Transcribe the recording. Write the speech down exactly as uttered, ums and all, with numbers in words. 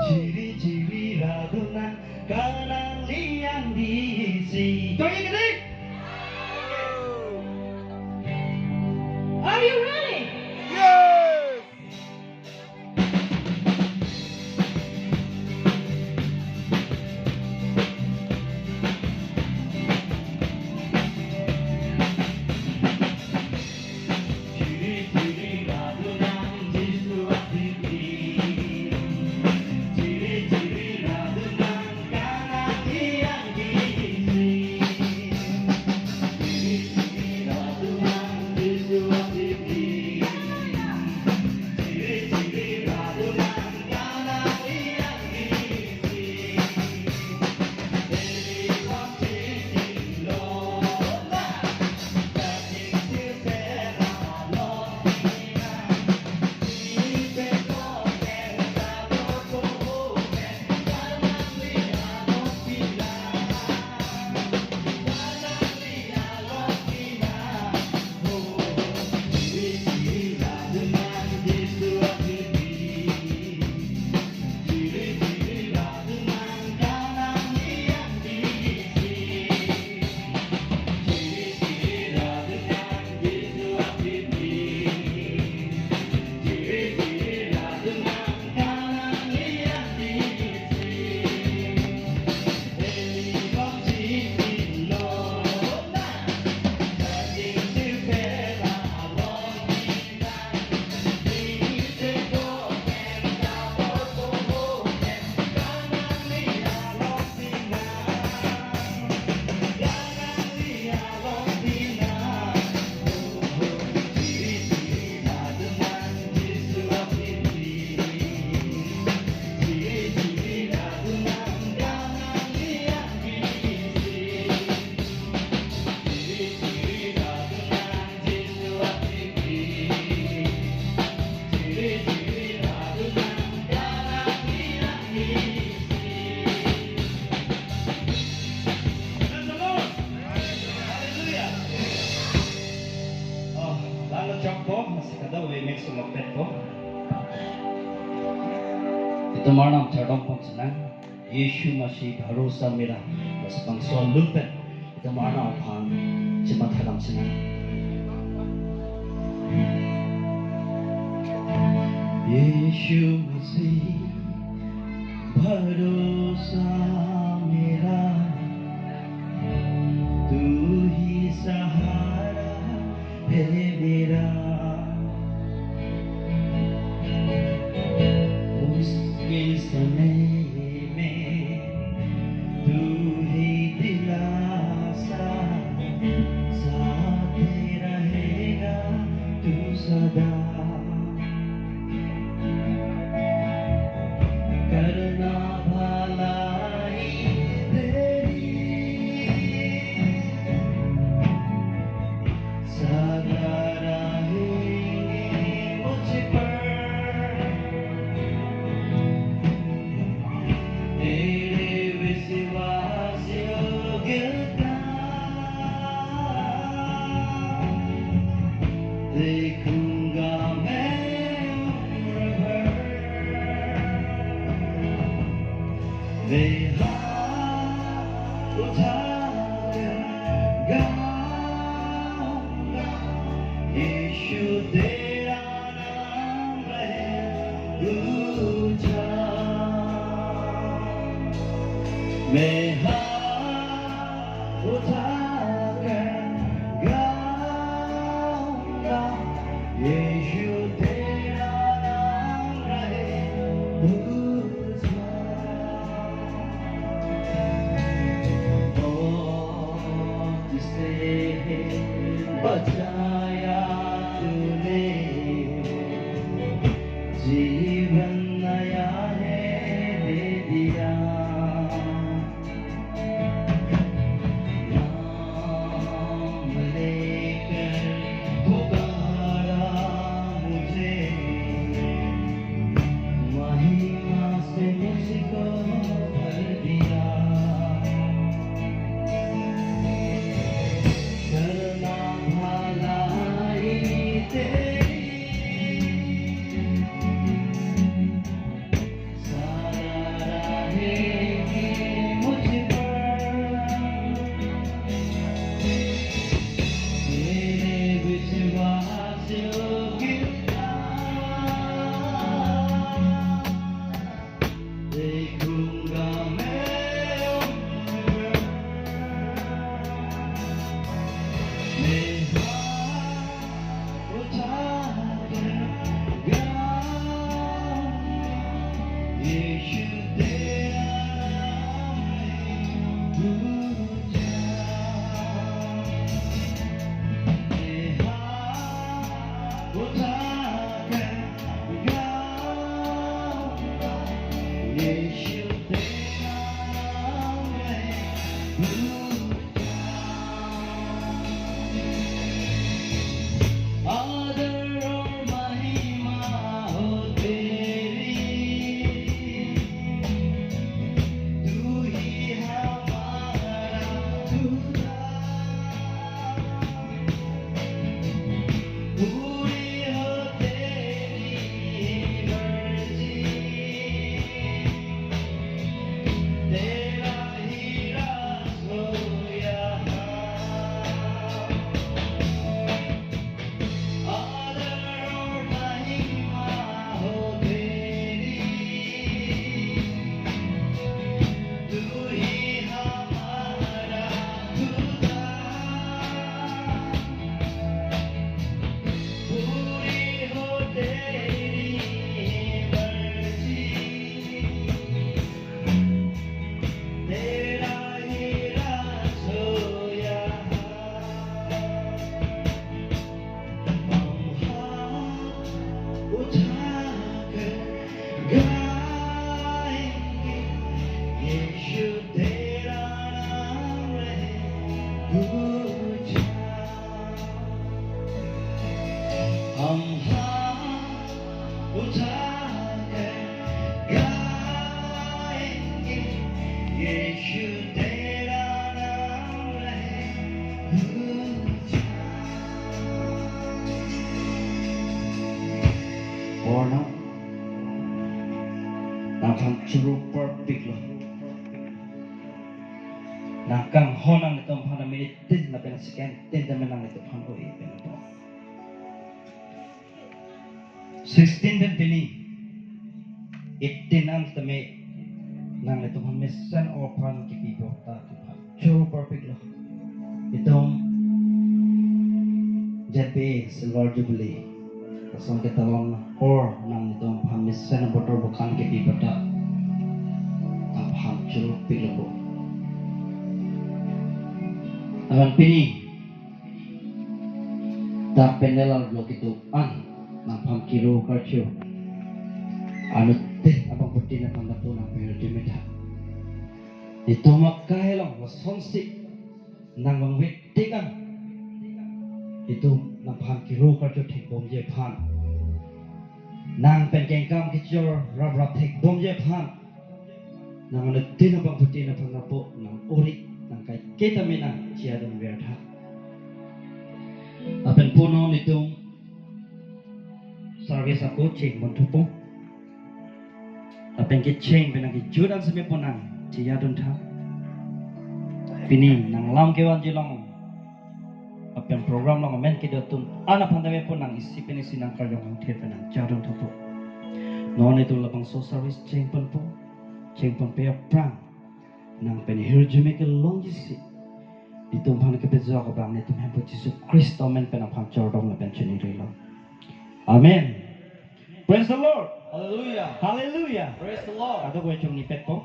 Chiri chiri radunang kanang liang di si. Join again. Are you ready? Yes. Hallelujah. Oh, lalo chokpo, masih kada uli next song petpo. Itum Arnam chardom pon sinang, Yishu Masih Bharosa Mera, bas bangso lulpen itum Arnam aphan chematha dam sinang. यीशु मसीह भरोसा मेरा, तू ही सहारा है मेरा। मुश्किल समय में तू ही दिलासा, साथ रहेगा तू सदा। करना भलाई तेरी, सदा रहेंगे मुझ पर। तेरे विश्वास योग्यता देखूंगा मैं उम्र भर। वे हाथ उठाकर गाऊंगा, यीशु तेरा नाम है ऊंचा। मैं हाथ उठाकर गाऊंगा, यीशु तेरा नाम है ऊंचा। मौत से बचाया तूने, जीवन नया है दे दिया। नाम लेकर पुकारा मुझे, महिमा से मुझको भर दिया। करना भलाई तेरी, गाएंगे यीशु तेरा नाम है ऊंचा। हम हाथ उठाकर गाएंगे यीशु तेरा नाम है ऊंचा। Orna nangphan choro parpiklo. Nangkanghon nanglitum aphan a-minute tin lapen second tin tame nanglitum aphan o-e pen po. Sixteen pen pini eighteen an tame nanglitum aphan mesen aphan kipi bota aphan choro parpiklo. Itum Z B A Silver Jubilee asong ketalon apor nanglitum aphan mesen botor bokan kipi bota aphan choro piklo. Aman pini ta panel arlo kedo-an nangphan kiro karcho anut te abang putin aphan lapu nangpehirjume tha. Itum akai along lasonsi nangvangve tik an itum nangphan kiro karcho thekbomji aphan, nang pen kengkam kechor raprap thekbomji aphan, nang anut tin abang putin aphan lapu nang ori nang kaiketa me nang chiadun ver tha. Lapen punon itum service ako cheng mon thupo. Lapen kecheng pen nang kejut an seme po nang chiadun tha. Pini nanglam kevanji along lapen program along amen kedo atum an aphan tame po nang isi pen isi nang karjong nang thir pen nang chiadun thupo. Non itum labangso service cheng ponpo, cheng ponpe aphrang nang pen hirjume kelongji si itum aphan kepajok abang netum Hemphu Jisu Khristo amen pen aphan chordom lapen choningri lo. Amen. Praise the Lord. Hallelujah. Hallelujah. Praise the Lord. Kadokave chongnipet po.